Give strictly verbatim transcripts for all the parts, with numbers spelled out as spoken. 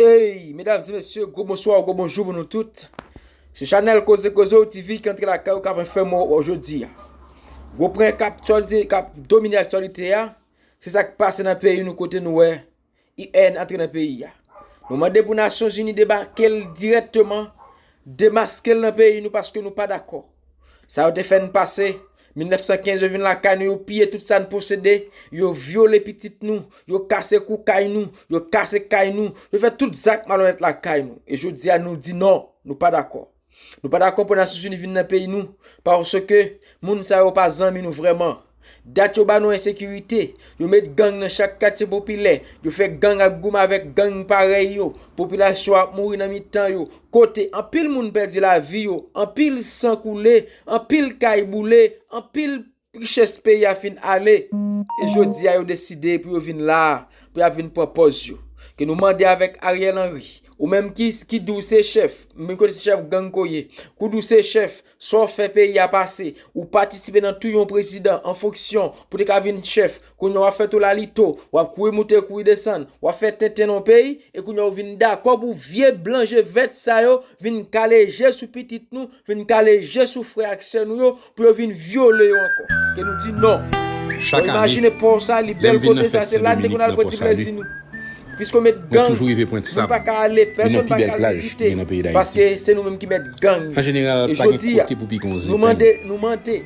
Hey, medam e mesye, gwo bonswa, gwo bonjou pou nou tout. Se chanèl Koze Koze ou T V ki antre lakay ou k ap enfòme w jodi a. Gwo pwen k ap aktyalite, k ap domine aktyalite a, se sa k pase nan peyi nou kote nou wè I N antre nan peyi a. Nou mande pou Nasyonzini debake l dirèkteman, demaske l nan peyi nou paske nou pa dakò. Sa yo te fè n pase, mil nèf san kenz yo vin lakay nou, yo piye tout sa n posede, yo vyole pitit nou, yo kase kou kay nou, yo kase kay nou, yo fè tout zak malonèt lakay nou. E jodi a nou di non, nou pa dakò. Nou pa dakò pou Nasyonzini vin nan peyi nou, paske moun sa yo pa zanmi nou vrèman. Dat yo ba nou ensekirite, yo met gang nan chak katye popilè, yo fè gang ap goumen avèk gang parèy yo, popilasyon ap mouri nan mitan yo, kote anpil moun pèdi lavi yo, anpil san koule, anpil kay boule, anpil richès peyi a fin ale. E jodi a yo deside pou yo vin la a, pou y ap vin pran pòz yo. Ke nou mande avèk Ariel Henry, ou menm ki, ki di w se chèf, men kote se chèf gang ke w ye, kou di w se chèf, sa w fè peyi a pase, ou patisipe nan touye yon prezidan an fonksyon pou te ka vin chèf, kounye a w ap fè tolalito, w ap kouri moute, kouri desann, w ap fè tenten nan yon peyi, e kounye a w vin dakò pou vye blan je vèt sa yo vin kale je sou pitit nou, vin kale je sou frè ak sè nou yo, pou yo vin vyole yo ankò. Ke nou di non. Bon, imajine pò sa, li bèl kote sa, se la n te konn al pran ti plezi nou. Piske yo met gang, moun pa ka ale, pèsonn pa ka al vizite, paske se nou menm ki met gang yo. E jodi a, nou mande, nou mande,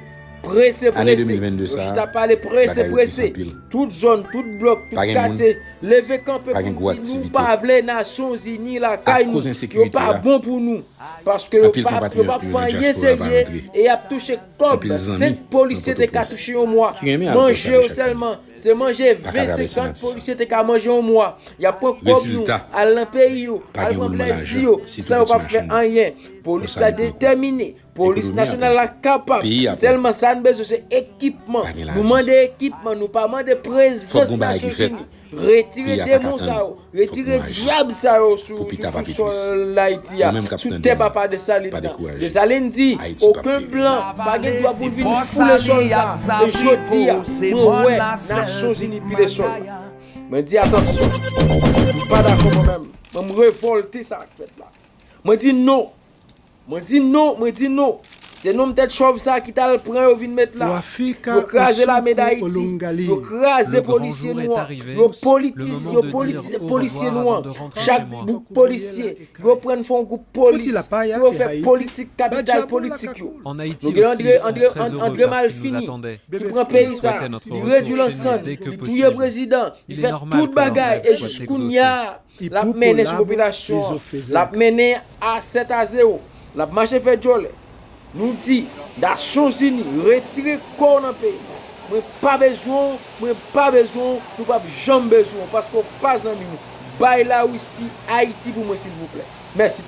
prese, prese, yo chita pale, prese, prese, tout zòn, tout blòk, tout katye, leve kanpe pou nou di nou pa vle Nasyonzini lakay nou, yo pa bon pou nou. Paske yo pa, yo pa fè anyen serye e y ap touche kòb senk polisye te ka touche yon mwa. Manje yo sèlman, se manje ven senkant polisye te ka manje yon mwa. Y ap pran kòb nou, al nan peyi yo, al pran plezi yo, san yo pa fè anyen. Polis la detèmine, polis nasyonal la kapab. Sèlman sa n bezwen se ekipman. Nou mande ekipman, nou pa mande prezans Nasyonzini. Retire demon sa yo, retire dyab sa yo sou, sou, sou sòl Ayiti a, sou tè papa Desalin nan. Desalin di, okenn blan pa gen dwa pou l vin foule sòl sa a. E jodi a, mwen wè Nasyonzini pile sòl la. Mwen di atansyon, m pa dakò mwen menm. Mwen, m revòlte sa k fèt la. Mwen di non. Mwen di non, mwen di non. Se nonm tèt chòv sa ki t al pran yo vin met la. Yo kraze lame Dayiti. Yo kraze polisye nou an. Yo politize, yo politize polisye nou an. Chak bouk polisye, yo pran fè yon gwoup polis pou yo fè politik kapital politik yo. Nou gen André, André, André Malfini ki pran peyi sa, li redwi l an sann, li touye prezidan, li fè tout bagay e jis kounye a, l ap mennen sou popilasyon an. L ap mennen a sèt a zewo. L ap mache fè djòlè. Nou di, Nasyonzini, retire kò w nan peyi. Mwen pa bezwen w, mwen pa bezwen w, nou p ap janm bezwen w, paske w pa zanmi nou. Bay Larisi Ayiti pou mwen, silvouplè. Mèsi.